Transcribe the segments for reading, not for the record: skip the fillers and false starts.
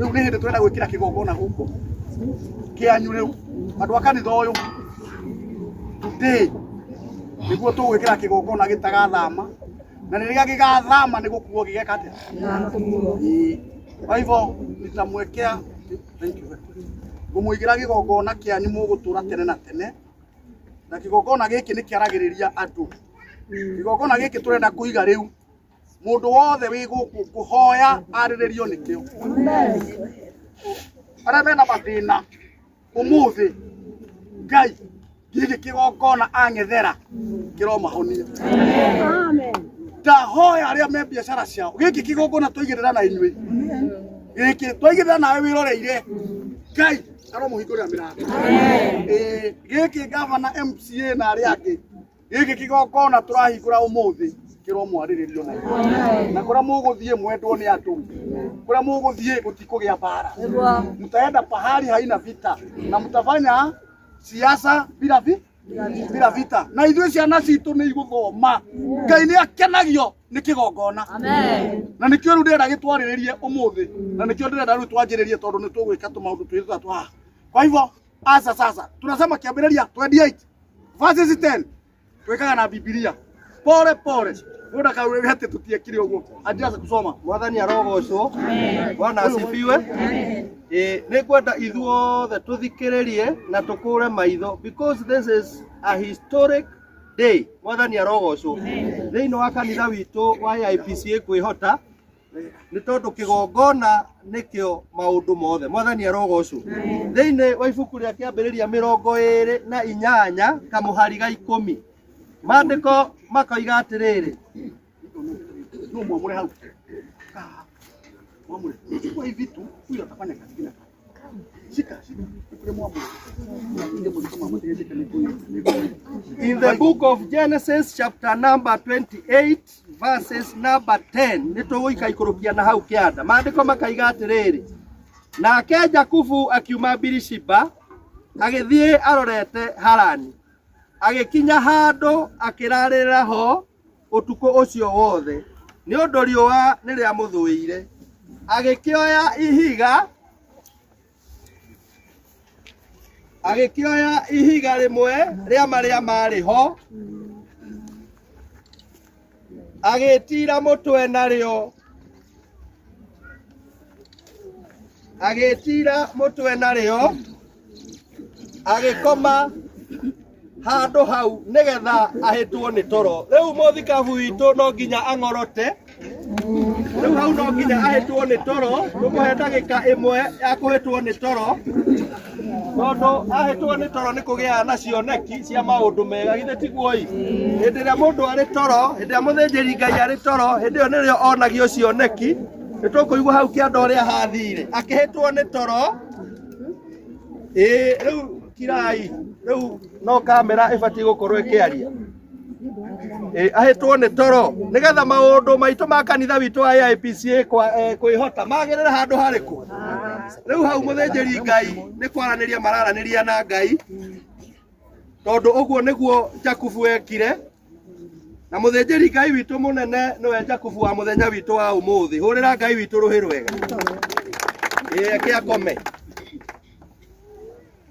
Rĩu nĩ hĩndĩ tũrenda gwĩkĩra kĩgongona gũkũ kĩanyu rĩu andũ a kanitha ũyũ today nĩguo tũgwĩkĩra kĩgongona gĩtagathama na rĩrĩa gĩgathama nĩ gũkuo gĩgeka atĩa? Ĩĩ. Kwa hivyo nitamwekea thank you very much. Ngũmũigĩra kĩgongona kĩanyu mũgũtũra tene na tene na kĩgongona gĩkĩ nĩ kĩaragĩrĩria andũ. Kĩgongona gĩkĩ tũrenda kũiga rĩu mũndũ wothe wĩ gũkũ ngũhoya arĩrĩrio nĩkĩo. Arĩa mena mathĩna ũmũthĩ Ngai gĩkĩ kĩgongona ang'ethera kĩromahonia. Ndahoya arĩa me biacara ciao gĩkĩ kĩgongona twaigĩrĩra na inyuĩ gĩkĩ twaigĩrĩra nawe wĩroreire Ngai aromũhingũrĩra mĩrango. Ĩĩ, gĩkĩ gavana MCA na arĩa angĩ gĩkĩ kĩgongona tũrahingũra ũmũthĩ kĩromwarĩrĩrio na inyuĩ. Na kũrĩa mũgũthiĩ mwendwo nĩ andũ kũrĩa mũgũthiĩ gũtikũgĩa mbara mtaenda pahali haina vita na mtafanya siasa bila vi bila vita na ithuĩ ciana citũ nĩ igũthoma Ngai nĩ akenagio nĩ kĩgongona na nĩkĩo rĩu ndĩrenda gĩtwarĩrĩrie ũmũthĩ na nĩkĩo ndĩrenda rĩu twanjĩrĩrie tondũ nĩ tũgwĩka tũmaũndũ twĩrĩ tũtatũ haha kwa hivyo asa sasa tunasema kĩambĩrĩria 28 verses 10 twĩkaga na Bibilia pole pole mũndũ akauga atĩ tũtiekire ũguo anjaza kusoma Mwathani arogocwo. Bwana asifiwe. Ĩĩ, nĩ ngwenda ithuothe tũthikĩrĩrie na tũkũre maitho because this is a historic day. Mwathani arogocwo. Thĩinĩ wa kanitha witũ wa AIPCA kwĩhota nĩ tondũ kĩgongona nĩkĩo maũndũ mothe. Mwathani arogocwo. Thĩinĩ wa ibuku rĩa kĩambĩrĩria 28 kamũhari ga 10 maandĩko makoiga atĩrĩrĩ no mwamũre hau Kaa. Mwamũre chukua hivi vitu huyu atafanya kazi kila shika shika kule mwamũre In the book of Genesis chapter number 28 verses number 10 nĩ tũgũikaikũrũkia na hau kĩanda maandĩko makaiga atĩrĩrĩ nake Jakubu akiuma Birishiba agĩthiĩ arorete Harani agĩkinya handũ akĩrarĩrĩra ho ũtukũ ũcio wothe nĩ ũndũ riũa nĩ rĩamũthũĩire agĩkĩoya ihiga agĩkĩoya ihiga rĩmwe rĩa marĩa maarĩ ho agĩtiira mũtwe narĩo agĩtiira mũtwe narĩo agĩkoma handũ hau nĩgetha ahĩtwo nĩ toro rĩu mũthikabu witũ no nginya ang'orote rĩu hau no nginya ahĩtwo nĩ toro tũmũhe ndagĩka ĩmwe ya kũhĩtwo nĩ toro tondũ ahĩtwo nĩ toro nĩ kũgĩaga na cioneki cia maũndũ mega githĩ tiguo ĩ hĩndĩ ĩrĩa mũndũ arĩ toro hĩndĩ ĩrĩa mũthĩnjĩri Ngai arĩ toro hĩndĩ ĩyo nĩrĩo onagio cioneki nĩ tũkũigua hau kĩanda ũrĩa hathire akĩhĩtwo nĩ toro ĩĩ rĩu kirai rĩu no kamera ĩbatiĩ gũkorwo ĩkĩaria Ĩ, ahĩtwo nĩ toro nĩgetha maũndũ maitũ ma kanitha witũ wa AIPCA kwĩhota magĩrĩre handũ harĩkũ rĩu hau mũthĩnjĩri Ngai nĩ kwaranĩria mararanĩria na Ngai tondũ ũguo nĩguo Jakubu ekire na mũthĩnjĩri Ngai witũ mũnene nĩwe Jakubu wa mũthenya witũ wa ũmũthĩ hũrĩra Ngai witũ rũhĩ rwega ĩĩ eke akome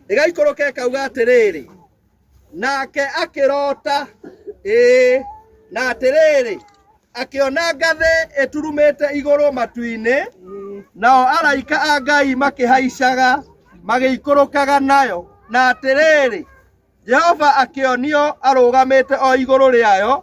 ĩgaikũrũka ĩkauga atĩrĩrĩ nake akĩrota ĩĩ na atĩrĩrĩ akĩona ngathĩ ĩturumĩte igũrũ matu-inĩ nao araika a Ngai makĩhaicaga magĩikũrũkaga nayo na atĩrĩrĩ Jehova akĩonio arũgamĩte o igũrũ rĩayo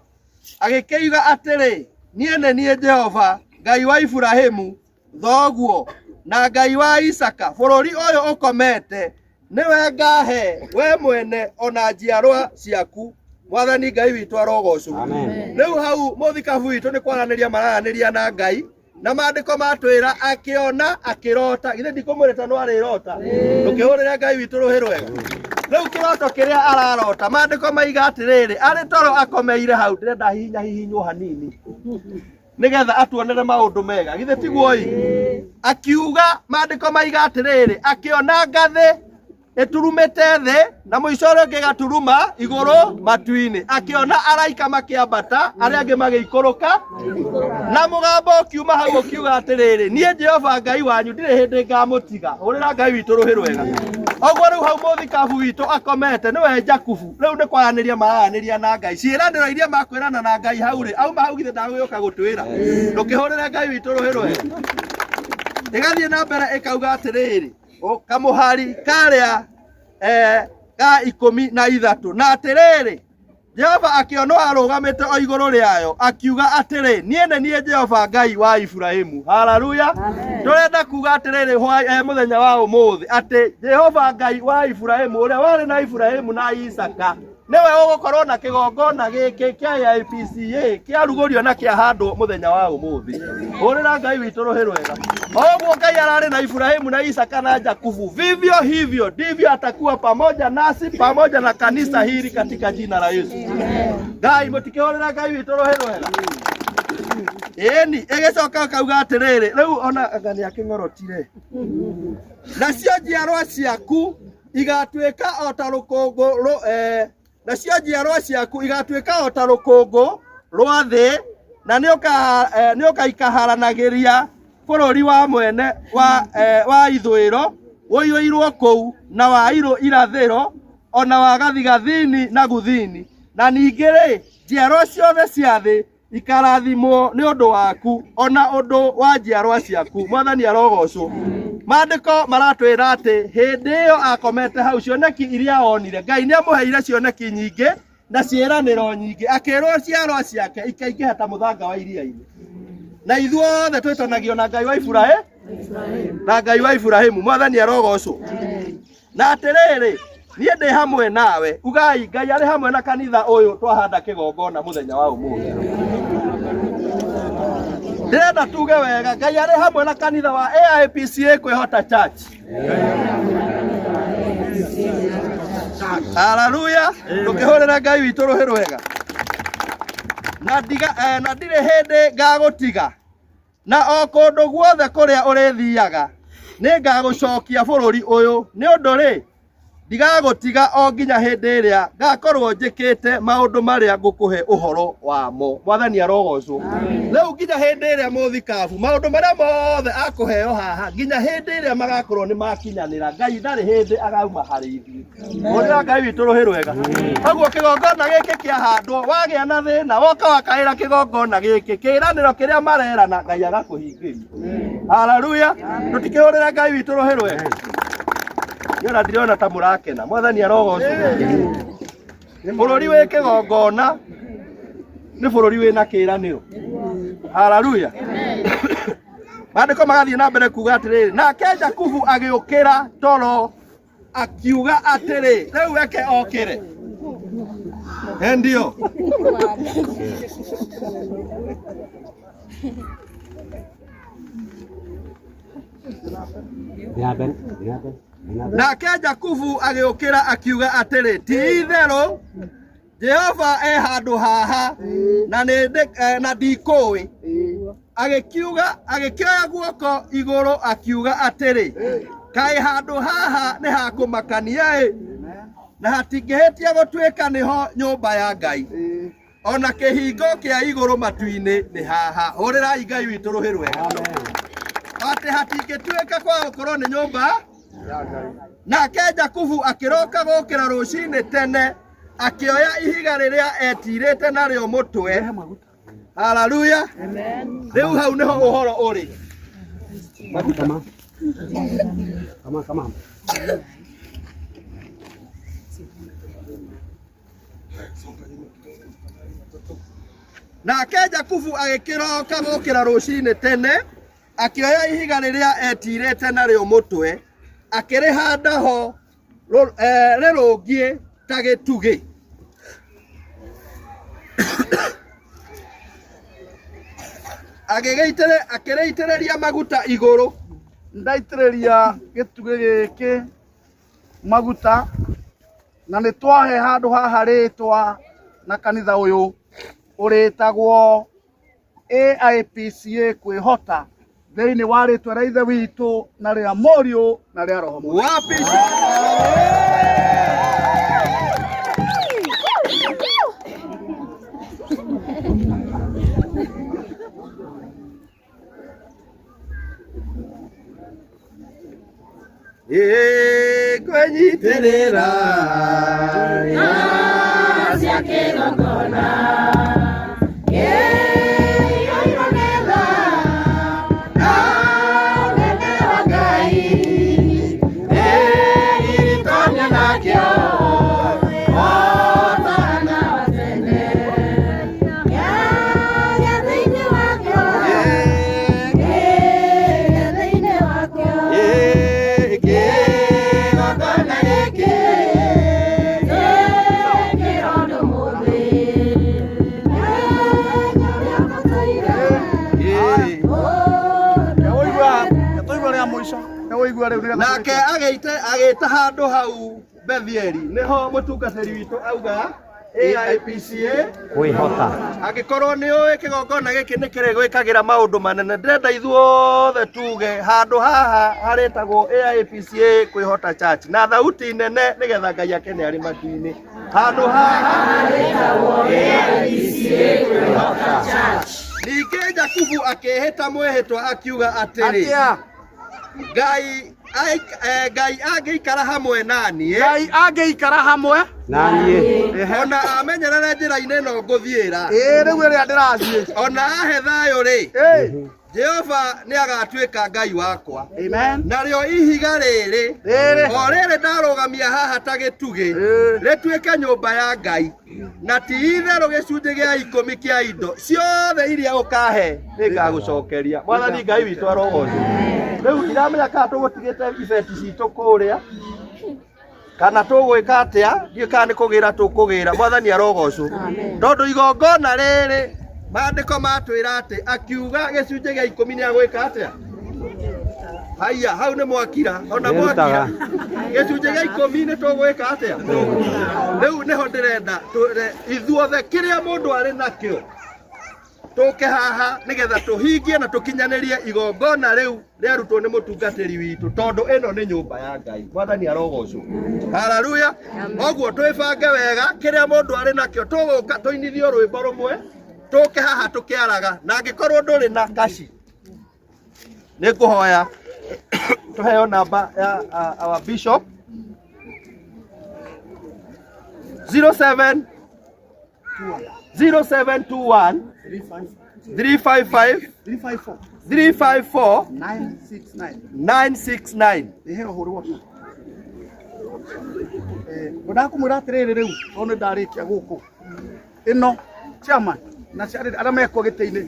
agĩkĩiga atĩrĩ niĩ nĩ niĩ Jehova Ngai wa Iburahimu thoguo na Ngai wa Isaka bũrũri ũyũ ũkomete nĩwe ngahe we mwene ona njiarwa ciaku mwathani Ngai witũ arogocwo rĩu hau mũthikabu witũ nĩ kwaranĩria mararanĩria na Ngai na maandĩko matwĩra akĩona akĩrota githĩ ndikũmwĩrĩta no arĩrota ndũkĩhũrĩre Ngai witũ rũhĩ rwega rĩu kĩroto kĩrĩa ararota maandĩko maiga atĩrĩrĩ arĩ toro akomeire hau ndĩrenda hihinya hihinywo hanini nĩgetha atuonere maũndũ mega githĩ tiguo ĩ akiuga maandĩko maiga atĩrĩrĩ akĩona ngathĩ Ĩturumĩte thĩ na mũico ũrĩa ũngĩ ĩgaturuma igũrũ matu-inĩ. Akĩona araika makĩambata, arĩa angĩ magĩikũrũka, na mũgambo ũkiuma hau ũkiuga atĩrĩrĩ, niĩ Jehova Ngai wanyu ndirĩ hĩndĩ ngamũtiga. Hũrĩra Ngai witũ rũhĩ rwega. Ũguo rĩu hau mũthikabu witũ akomete nĩwe Jakubu, rĩu nĩ kwaranĩria mararanĩria na Ngai. Ciĩranĩro iria makwĩrana na Ngai hau rĩ, auma hau githĩ ndagũgĩũka gũtwĩra. Ndũkĩhũrĩre Ngai witũ rũhĩ rwega. Ĩgathiĩ na mbere ĩkauga atĩrĩrĩ, kamũhari karĩa ka 13, na atĩrĩrĩ, Jehova akĩonwo arũgamĩte o igũrũ rĩayo, akiuga atĩrĩ, niĩ nĩ niĩ Jehova Ngai wa Iburahimu. Haleluya. Tũrenda kuga atĩrĩrĩ mũthenya wa ũmũthĩ atĩ Jehova Ngai wa Iburahimu ũrĩa warĩ na Iburahimu na Isaka nĩwe ũgũkorwo na kĩgongona gĩkĩ kĩa AIPCA kĩarugũrio na kĩahandwo mũthenya wa ũmũthĩ. Hũrĩra Ngai witũ rũhĩ rwega. O ũguo Ngai ararĩ na Iburahimu na Isaka na Jakubu, vivyo hivyo ndivyo atakuwa pamoja nasi pamoja na kanisa hili katika jina la Yesu. Ngai mũtikĩhũrĩra Ngai witũ rũhĩ rwega. Ĩni ĩgĩcoka ĩkauga atĩrĩrĩ, rĩu ona anga nĩakĩng'orotire. Nacio njiarwa ciaku igatuĩka o ta rũkũngũ nacio njiarwa ciaku igatuĩka o ta rũkũngũ rwa thĩ, na nĩũkaikaharanagĩria bũrũri wa mwene wa ithũĩro ũiyũirwo kũu, na wa irathĩro, ona wa gathigathini na guthini. Na ningĩ rĩ, njiarwa ciothe cia thĩ ikarathimwo nĩ ũndũ waku, ona ũndũ wa njiarwa ciaku. Mwathani arogocwo. Maandĩko maratwĩra atĩ hĩndĩ ĩyo akomete hau, cioneki iria onire, Ngai nĩ amũheire cioneki nyingĩ na ciĩranĩro nyingĩ, akĩrwo ciarwa ciake ikaingĩha ta mũthanga wa iria-inĩ. Na ithuothe twĩtanagio na Ngai wa Iburahimu, na Ngai wa Iburahimu. Mwathani arogocwo. Na atĩrĩrĩ, niĩ ndĩ hamwe nawe. Ugai Ngai arĩ hamwe na kanitha ũyũ twahanda kĩgongona mũthenya wa ũmũthĩ. Ndĩrenda tuge wega, Ngai arĩ hamwe na kanitha wa AIPCA Kwĩhota Church. Haleluya. Tũkĩhũrĩra Ngai witũ rũhĩ rwega. Na ndirĩ hĩndĩ ngagũtiga. Na o kũndũ guothe kũrĩa ũrĩthiaga, nĩngagũcokia bũrũri ũyũ. Nĩ ũndũ rĩ, ndigagũtiga o nginya hĩndĩ ĩrĩa ngakorwo njĩkĩte maũndũ marĩa ngũkũhe ũhoro wamo. Mwathani arogocwo. Rĩu nginya hĩndĩ ĩrĩa mũthikabu maũndũ marĩa mothe akũheo haha, nginya hĩndĩ ĩrĩa magakorwo nĩ makinyanĩra, Ngai ndarĩ hĩndĩ agauma harĩ ithuĩ. Hũrĩra Ngai witũ rũhĩ rwega. Koguo kĩgongona gĩkĩ kĩahandwo, wagĩa na thĩna, woka wakaĩra kĩgongona gĩkĩ, kĩĩranĩro kĩrĩa marerana, Ngai agakũhingĩria. Haleluya. Tũtikĩhũrĩra Ngai witũ rũhĩ rwega. Niĩ ona ndirona ta mũrakena. Mwathani arogocwo. Bũrũri wĩ kĩgongona nĩ bũrũri wĩna kĩĩranĩro. Haleluya. Maandĩko magathiĩ na mbere kuga atĩrĩrĩ, nake Jakubu agĩũkĩra toro akiuga atĩrĩ, rĩu reke okĩre. Ndio. Nake Jakubu agĩũkĩra akiuga atĩrĩ, ti itherũ Jehova e handũ haha na na ndikũĩ. Agĩkiuga, agĩkĩoya guoko igũrũ akiuga atĩrĩ, kaĩ handũ haha nĩ ha kũmakania-ĩ, na hatingĩhĩtia gũtuĩka nĩho nyũmba ya Ngai, ona kĩhingo kĩa igũrũ matu-inĩ nĩ haha. Hũrĩrai Ngai witũ rũhĩ rwega. Atĩ hatingĩtuĩka kwa gũkorwo nĩ nyũmba. Nake Jakubu akĩroka gũkĩra rũcinĩ tene, akĩoya ihiga rĩrĩa etirĩte narĩo mũtwe. Haleluya. Rĩu hau nĩho ũhoro ũrĩ. Kama. Nake Jakubu agĩkĩroka gũkĩra rũcinĩ tene, akĩoya ihiga rĩrĩa etirĩte narĩo mũtwe, akĩrĩhanda ho rĩrũngiĩ ta gĩtugĩ. Akĩrĩitĩrĩria maguta igũrũ. Ndaitĩrĩria gĩtugĩ gĩkĩ maguta, na nĩ twahe handũ haha rĩtwa na kanitha ũyũ ũrĩtagwo AIPCA Kwĩhota Thĩinĩ wa rĩtwa rĩa Ithe witũ na rĩa Mũriũ na rĩa Roho Mũtheru. Wapi? Ĩĩ, kwenyitĩrĩra cia kĩgongona kĩiyũirwo nĩ tha na ũnene wa Ngai ĩritonya nakĩo o ta na wa tene kĩagĩa thĩinĩ wakĩo kĩgĩa thĩinĩ wakĩo Ĩĩ, kĩgongona gĩkĩ gĩkĩrondũ mũthĩ mũthenya ũrĩa ũbataire ĩĩ. Tũigua rĩa mũico nĩwũigua rĩu nĩgetha Nake agĩte agĩta handũ hau Bethieli nĩho mũtungatĩri witũ auga AIPCA Kwĩhota. Angĩkorwo nĩ ũĩ kĩgongona gĩkĩ nĩ kĩrĩgwĩkagĩra maũndũ manene, ndĩrenda ithuothe tuge handũ haha harĩtagwo AIPCA Kwĩhota Church na thauti nene nĩgetha Ngai akene arĩ matu-inĩ. Handũ haha Ningĩ Jakubu akĩĩhĩta mwĩhĩtwa akiuga atĩrĩ, Atĩa? Ngai Ngai angĩikara hamwe na niĩ Ngai angĩikara hamwe Na niĩ. ona amenyerere njĩra-inĩ ĩno ngũthiĩra ĩĩ rĩu ĩrĩa ndĩrathiĩ ona ahe thayũ rĩ Ĩĩ. Jehova nĩ agatuĩka Ngai wakwa. Amen. Narĩo ihiga rĩrĩ Rĩrĩ. o rĩrĩ ndarũgamia haha ta gĩtugĩ Ĩĩ. rĩtuĩke nyũmba ya Ngai na ti itherũ gĩcunjĩ gĩa ikũmi kĩa indo ciothe iria ũkahe nĩngagũcokeria. Mwathani Ngai witũ arogocwo. Rĩu ndiramenya kana tũgũtigĩte ibeti citũ kũrĩa kana tũgwĩka atĩa, ndiũĩ kana nĩ kũgĩra tũkũgĩra. Mwathani arogocwo, tondũ igongona rĩrĩ maandĩko matwĩra atĩ akiuga gĩcunjĩ gĩa ikũmi nĩ agwĩka atĩa. Haiya, hau nĩ mwakira, ona mwakira gĩcunjĩ gĩa ikũmi nĩ tũgwĩka atĩa. Rĩu nĩho ndĩrenda ithuothe kĩrĩa mũndũ arĩ nakĩo tũke haha nĩgetha tũhingie na tũkinyanĩrie igongona rĩu rĩarutwo nĩ mũtungatĩri witũ, tondũ ĩno nĩ nyũmba ya Ngai. Mwathani arogocwo. Haleluya. Ũguo twĩbange wega kĩrĩa mũndũ arĩ nakĩo, tũgũka tũinithio rwĩmbo rũmwe, tũke haha tũkĩaraga, na angĩkorwo ndũrĩ na kaci nĩ ngũhoya tũheo namba ya our bishop 07 0721 355 354 354 969 969. Iheo hũrwo tu. Ngwendaga kũmwĩra atĩrĩrĩ rĩu tondũ nĩ ndarĩkia gũkũ ĩno chairman na arĩa mekuo gĩtĩ-inĩ,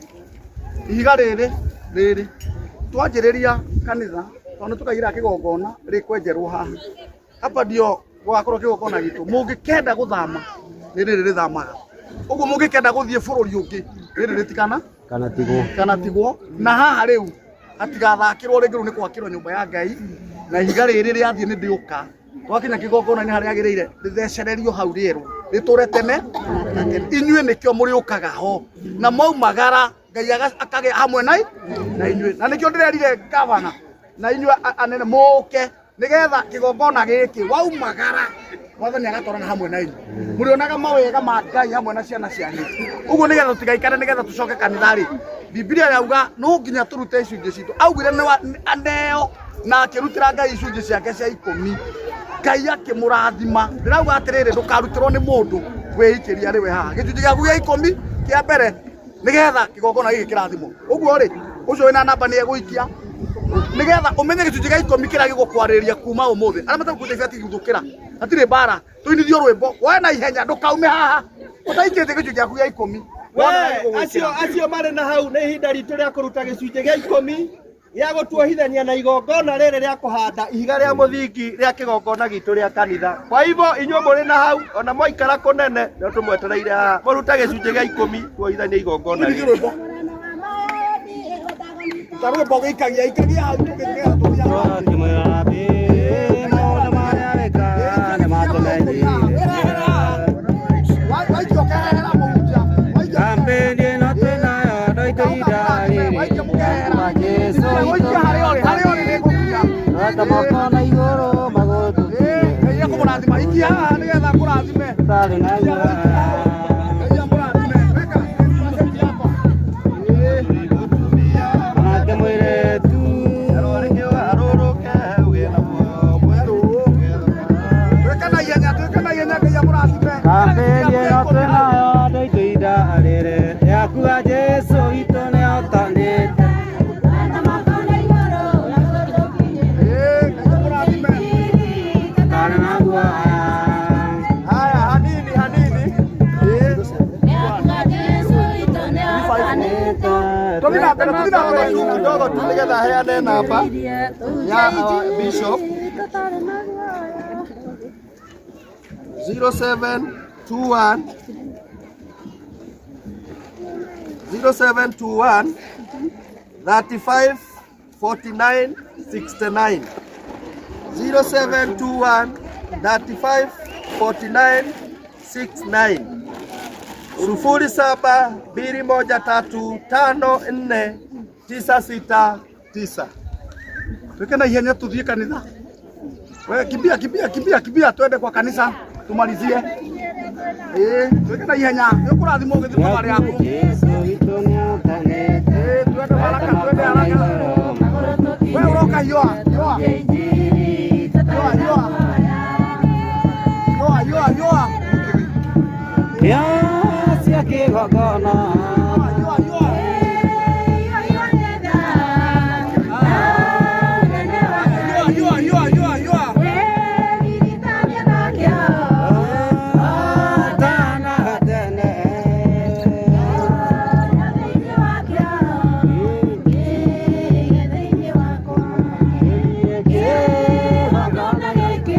ihiga rĩrĩ rĩrĩ twanjĩrĩria kanitha tondũ nĩ tũkaigĩra kĩgongona rĩkwenjerwo haha hapa ndio gũgakorwo kĩgongona gitũ. Mũngĩkenda gũthama nĩ rĩrĩ rĩthamaga ũguo, mũngĩkenda gũthiĩ bũrũri ũngĩ rĩrĩ rĩtikana Kana tigwo. Kana tigwo na haha rĩu hatigathakĩrwo rĩngĩ. Rĩu nĩ gwakĩrwo nyũmba ya Ngai na ihiga rĩrĩ rĩathiĩ nĩ ndĩũka twakinya kĩgongona-inĩ harĩa rĩagĩrĩire rĩthecererio hau rĩerũ rĩtũre tene na tene. Inyuĩ nĩkĩo mũrĩũkaga ho na mwaumagara Ngai akagĩa hamwe na inyuĩ, na nĩkĩo ndĩrerire gavana na inyuĩ anene mũke nĩgetha kĩgongona gĩkĩ waumagara Mwathani agatwarana hamwe na inyuĩ, mũrĩonaga mawega ma Ngai hamwe na ciana cianyu. Ũguo nĩgetha tũtigaikare, nĩgetha tũcoke kanitha rĩ, Bibilia yauga no nginya tũrute icunjĩ citũ. Augire nĩ aneo na akĩrutĩra Ngai icunjĩ ciake cia ikũmi, Ngai akĩmũrathima. Ndĩrauga atĩrĩrĩ, ndũkarutĩrwo nĩ mũndũ, wĩikĩrie arĩ we haha gĩcunjĩ gĩaku gĩa ikũmi kĩa mbere nĩgetha kĩgongona gĩkĩ kĩrathimwo. Ũguo rĩ, ũcio wĩna namba nĩ egũikia nĩgetha ũmenye gĩcunjĩ gĩa ikũmi kĩrĩa gĩgũkwarĩria kuma ũmũthĩ. Arĩa mategũkuĩte ibati guthũkĩra hatirĩ mbara, tũinithio rwĩmbo woe na ihenya, ndũkaume haha ũtaikĩtie gĩcunjĩ gĩaku gĩa ikũmi. We, acio marĩ na hau, nĩ ihinda ritũ rĩa kũruta gĩcunjĩ gĩa ikũmi gĩa gũtuohithania na igongona rĩrĩ rĩa kũhanda ihiga rĩa mũthingi rĩa kĩgongona gitũ rĩa kanitha. Kwa hivyo inyuĩ mũrĩ na hau ona mwaikara kũnene no tũmwetereire haha mũrute gĩcunjĩ gĩa ikũmi tuohithanie igongona Tũinithio rĩrĩ. rwĩmbo ta rwĩmbo gĩikagia ikagia hau tũkĩgera tũthiaga. Akĩmwĩra Rabi, maũndũ marĩa wĩkaga nĩ matũmenyire. Waikio kerehera mũhunjia. Kampeni ĩno twĩnayo ndũitũ ihinda rĩrĩ. Kuma Jesũ Weta moko na igũrũ magũrũ tũkinyĩre. Ngai akũmũrathima. Ikia haha nĩgetha akũrathime. Tũtarĩ na guoya. Ngai amũrathime. Weka pasenti yako. Nake mũirĩtu Twĩke na ihenya, twĩke na ihenya, Ngai amũrathime. Kambĩni ĩno twĩnayo andũ aitũ ihinda rĩrĩ yakuga Jesũ witũ nĩahotanĩte. Ngai amũrathime. Tũtarĩ na guoya. Haya, hanini hanini. Tũthiĩ na mbere, tũthiĩ na mbere. Tu kidogo tu nigetha heane namba ya Bishop 0721 0721 35 49 69 0721 35 49 69 0721354969. Twĩke na ihenya tuthiĩ kanitha. We kimbia kimbia kimbia kimbia twende kwa kanisa tumalizie. Twĩke na ihenya. Nĩ ũkũrathimwo ũgĩthiĩ thabarĩ yaku. Jesũ witũ nĩahotanĩte. Twende haraka, twende haraka. We ũroka hiũha, hiũha. Hiũha, hiũha. Hiũha, hiũha, hiũha. Hĩa cia kĩgongona. Hiũha, hiũha. Hiũha, hiũha, hiũha, hiũha. Tana tene. Kĩgongona gĩkĩ.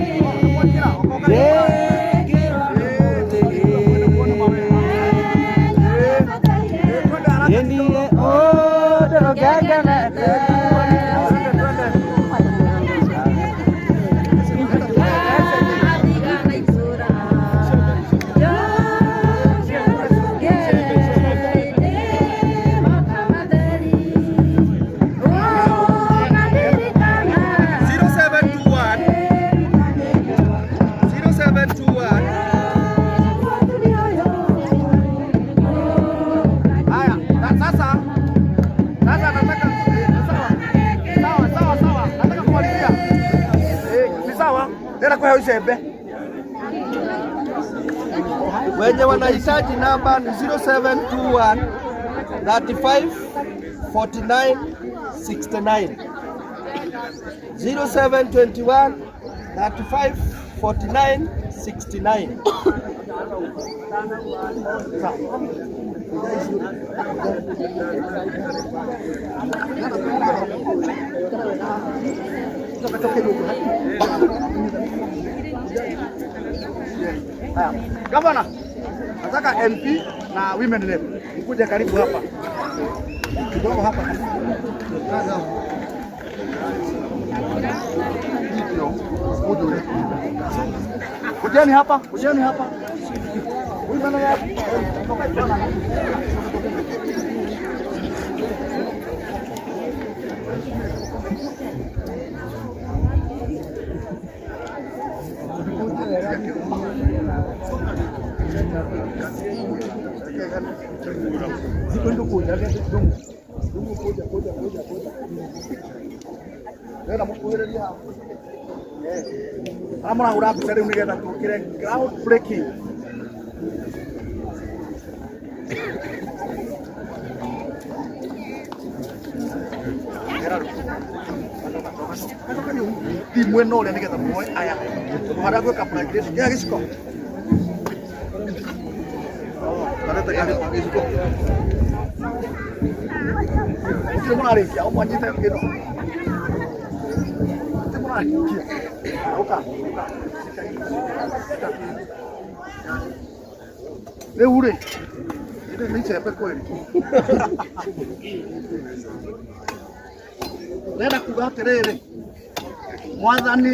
0721 0721 Haya, sasa sasa nataka sawa. Sawa sawa sawa. Nataka kumalizia. Ni sawa. Tena kwa hiyo icembe. Wenye wanahitaji namba ni 0721 35 49 69 0721 35 49 69. Haya. Gavana, nataka MP na women rep mkuje karibu hapa kidogo hapa. Kujeni hapa, kujeni hapa. Women rep. Ndĩrenda mũkuhĩrĩrie haha. Arĩa mũrahũra mbica rĩu nĩgetha tũkĩre ground breaking. Thiĩ mwena ũrĩa nĩgetha muoe aya tondũ harĩa gwĩka pregnancy kĩa gĩciko. Tarete gĩciko. Mũtirĩ mũrarĩkia, ũmwe anyite ĩno. Mũtirĩ mũrarĩkia. Ũka, ũka. Rĩu rĩ, rĩrĩ nĩ icembe kweli. Ndĩrenda kuga atĩrĩrĩ, mwathani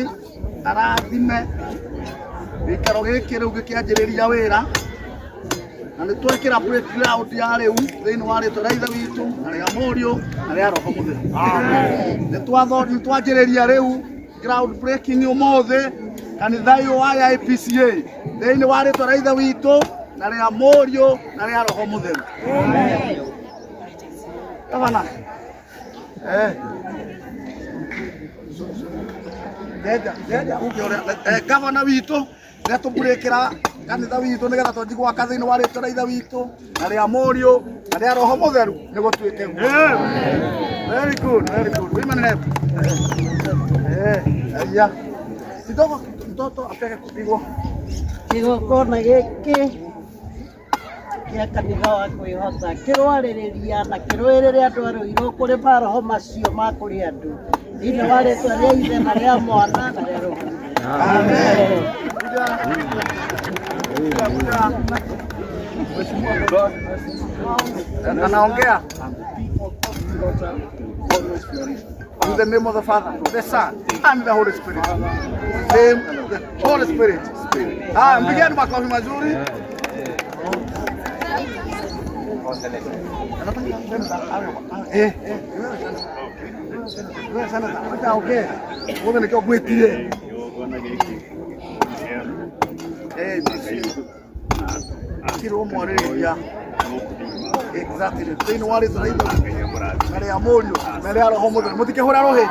arathime gĩikaro gĩkĩ rĩu gĩkĩanjĩrĩria wĩra na nĩ twekĩra playground ya rĩu thĩinĩ wa rĩtwa rĩa ithe witũ na rĩa mũriũ na rĩa roho mũtheru. Nĩ twanjĩrĩria rĩu Ground breaking ũmũthĩ kanitha ũyũ wa IPCA thĩinĩ wa rĩtwa rĩa Ithe witũ na rĩa Mũriũ na rĩa Roho Mũtheru. Gavana. Uge ũrĩa gavana witũ nĩ atũmburĩkĩra kanitha witũ nĩgetha twanji gwaka thĩinĩ wa rĩtwa rĩa Ithe witũ na rĩa Mũriũ na rĩa Roho Mũtheru nĩ gũtuĩke guo. Very good, very good. Women rep. Aya. Kidogo mtoto apeke kupigwa. Kĩgongona gĩkĩ kĩa kanitha wa kwĩhota kĩrwarĩrĩria na kĩrũĩrĩre andũ a Rũirũ kũrĩ maroho macio ma kũrĩ andũ thĩinĩ wa rĩtwa rĩa Ithe na rĩa Mwana na rĩa Roho. Amen. Anaongea. In the name of the Father, the Son, and the Holy Spirit. Name of the Holy Spirit. Ah, mpigeni makofi mazuri. Wewe sana acha ongee. Wewe nĩkĩo ngwĩtire. Kirwo mwarĩrĩria. Exactly. Thĩinĩ wa rĩtwa rĩa Ithe na rĩa Mũriũ na rĩa Roho Mũtheru. Mũtikĩhũra rũhĩ.